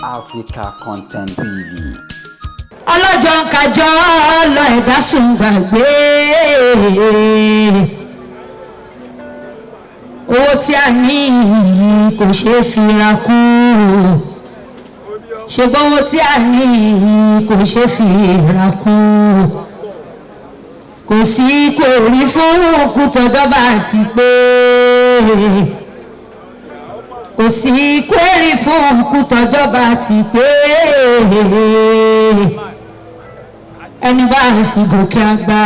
Africa Content TV. Ọlọ́jọ́ ń kájọ́ lọ, ẹ̀dá sùn gbàgbé. Owó tí a ní yìí kò ṣeé fi ra kú, ṣùgbọ́n owó tí a ní yìí kò ṣeé fi ra kú. Kò sí kò rí fún òkú tọjọ́ bá ti pé, kò sí kò rí fún òkú tọjọ́ bá ti pé. Ẹni bá sì gòkè àgbà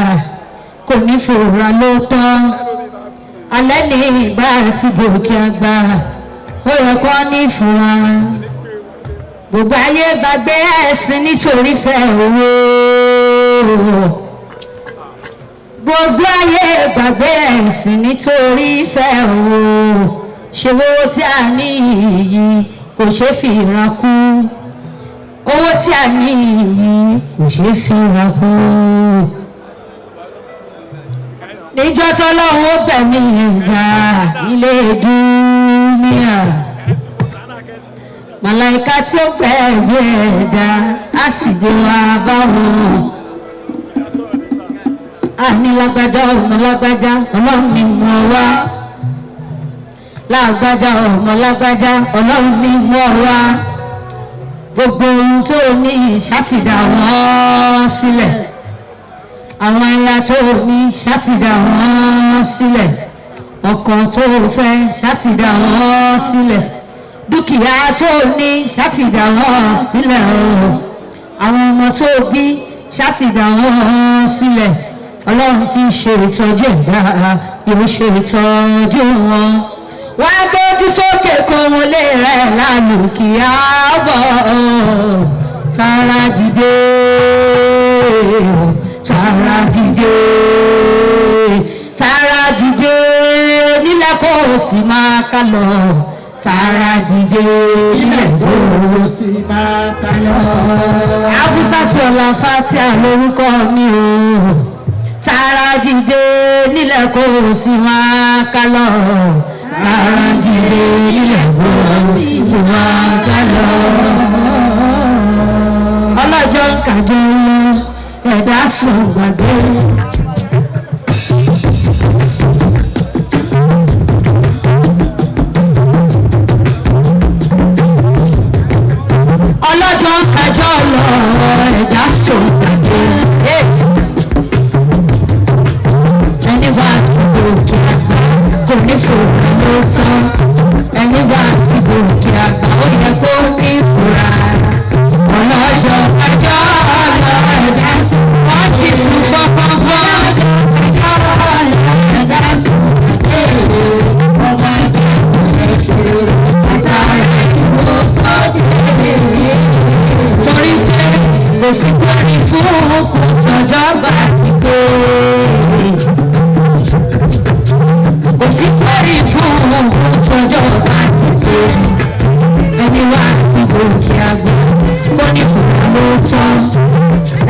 kò ní fòrà ló tán. Alẹ́ ní ìgbà tí gòkè àgbà, ó yẹ kó ní ìfura. Gbogbo ayé gbàgbé ẹ̀sìn nítorí fẹ́ owó. Gbogbo ayé gbàgbé ẹ̀sìn nítorí fẹ́ owó. Ṣe owó tí a ní yìí kò ṣeé fi ìran kú? Owó tí a ní yìí kò ṣeé fi ìran kú. Níjọ́ tọ́lọ́run ó gbẹ̀mí ẹ̀dá ilé dúníà, màláìka tí ó gbẹ̀mí ẹ̀dá á sì gbé wa báwọn. Àní lágbájá ọmọ lágbájá, Ọlọ́run ni mo wá. Lágbájá ọmọ lágbájá, Ọlọ́run ni mo wá. Gbogbo ohun tó ní ṣàtìdá wọn sílẹ̀, àwọn aya tó ní ṣàtìdá wọn sílẹ̀, ọkọ tó fẹ́ ṣàtìdá wọn sílẹ̀, dúkìá tó ní ṣàtìdá wọn sílẹ̀ o, àwọn ọmọ tó bí ṣàtìdá wọn sílẹ̀. Ọlọ́run ti ṣe ìtọ́jú ẹ̀dá, yóò ṣe ìtọ́jú wọn. Wá gbójú sókè kó wọlé rẹ̀ lálùkìá bọ̀. Tara dìde, tara dìde, tara dìde nílẹ̀ kó o sì máa ká lọ. Tara dìde nílẹ̀ kó o sì máa ká lọ. Afusatu Ọlá Fatia lórúkọ mi o. Tara dìde nílẹ̀ kó o sì máa ká lọ. Tara dìde nílẹ̀ kó o sì máa ká lọ. Ọlọ́jọ́ ń kàjọ lọ, ẹ̀dá sùn gbàgbé. Ọlọ́jọ́ ń kájọ́ lọ, ẹ̀dá sùn gbàgbé. Ẹni bá ti gòkè àgbà kò ní fòrà ló tán. Ẹni bá ti gòkè àgbà, ó yẹ kó ní ìfura. Ọlọ́jọ́ kájọ́ lọ, ẹ̀dá sùn, wọ́n ti sùn fọ́fọ́fọ́. Ẹ̀dá sùn gbàgbé. Ọmọ ajá kò lè ṣe àṣàrẹ̀ ìwọ tó dé. Torí pé kò sí pẹ́ẹ́rì fún òkú tọjọ́ bá ti pé. Kò sí pẹ́ẹ́rì fún òkú tọjọ́ bá ti pé. Ẹni wá ti gòkè àgbà kó ní fúra ló tán.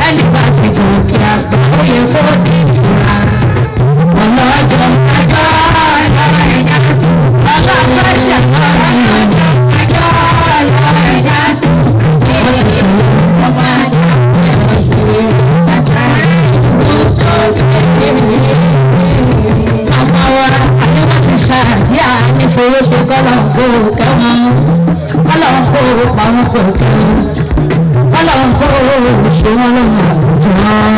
Ẹni bá ti gòkè àgbà, ó yẹ kó ní fúra. Ọlọ́jọ́ kájọ́ lọ, ẹ̀dá sùn. Ọlọ́pàá tí àwọn Ọlọ́jọ́ kájọ́ lọ, ẹ̀dá sùn gbàgbé. wọ́n ti sùn. Ọmọ ajá kò lè ṣe àṣàrẹ̀ ìwọ tó dé. Màmá wa àyẹ̀wò ti ṣàdíà nífowóṣe, kọ́lọ̀ kó kẹ́wọ́n, kọ́lọ̀ kó pa wọn kò kẹ́wọ́n, kọ́lọ̀ kó ṣe wọ́n lọ́wọ́ àwùjọ náà.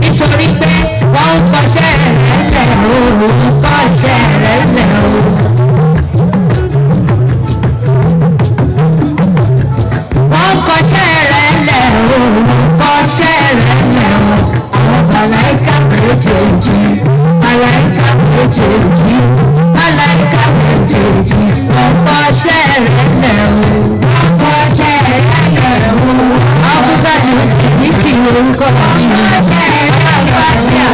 Nítorí pé wọ́n ń kọ́ṣẹ́ rẹ̀ lẹ̀ o, ń kọ́ṣẹ́ rẹ̀ lẹ̀ o. Wọ́n ń kọ́ṣẹ́ rẹ̀ lẹ̀ o, ń kọ́ṣẹ́ rẹ̀ lẹ̀ o. Àwọn màláíkà méjèèjì, màláíkà méjèèjì, màláíkà méjèèjì, wọ́n kọ́ṣẹ́ rẹ̀ lẹ̀ o. Wọ́n kọ́ṣẹ́ rẹ̀ lẹ̀ o. Abusa ti sì ní kí orúkọ mi. Kọ́ṣẹ́ rẹ̀ lẹ̀ o. Fatia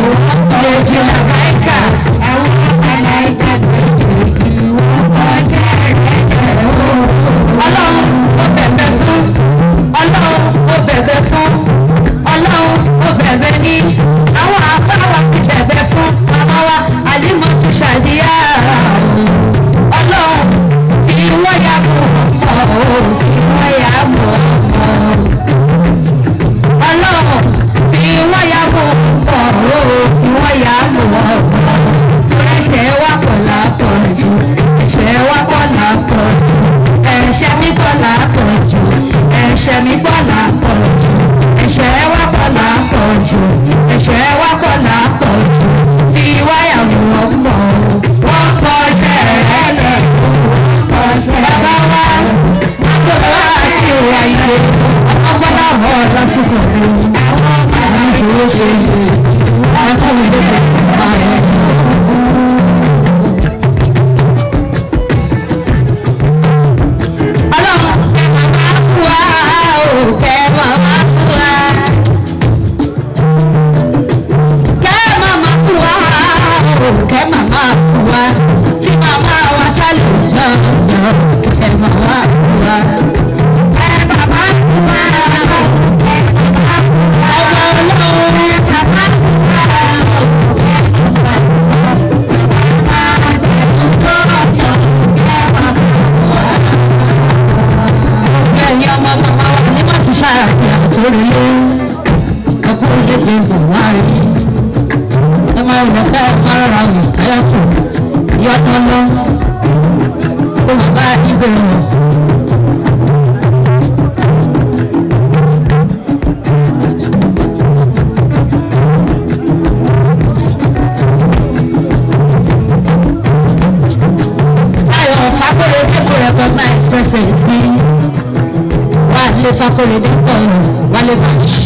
lèjì làbáìkà. Àwọn màláíkà méjèèjì, wọ́n kọ́ṣẹ́ rẹ̀ lẹ̀ o. Ọlọ́run ó bẹ̀bẹ̀ fún, Ọlọ́run ó bẹ̀bẹ̀ fún, Ọlọ́run ó bẹ̀bẹ̀ ní. Àwọn àfáwà ti bẹ̀bẹ̀ fún màmá wa Àlímọ́tù Ṣàdíyà. Ọlọ́run fi wọ́n yà kó mọ̀. Káre ọgbọ́n láwọ̀ lásìkò rẹ̀ àwọn ìṣòro ṣe ẹ̀kọ́ ìdókòwò máa rẹ̀. Ọlọ́run kẹ́ màmá fún wa o, kẹ́ màmá fún wa. Kẹ́ màmá fún wa o, kẹ́ màmá fún wa. Kí màmá wa sálẹ̀ jọ̀jọ̀, kẹ́ màmá fún wa. Kẹ́ màmá fún wa o, kẹ́ màmá fún wa. Ọmọ Ọlọ́run kẹ́ màmá fún wa o, kẹ́ màmá fún wa. Màmá sálẹ̀ jọ̀jọ̀, kẹ́ màmá fún wa. Ẹ̀yin ọmọ màmá wa ní wọ́n ti ṣàfihàn tó rí lé ẹkú lédè buhari ẹ máa rìn ká ẹ máa rọra wò ayọ́tù yọ̀tọ̀ lọ kó má bá ibẹ̀ wọ̀. Táyọ̀ Fákóredé kò recognize presence sí Wálé Fákóredé kọ̀ Wálé Bàṣ.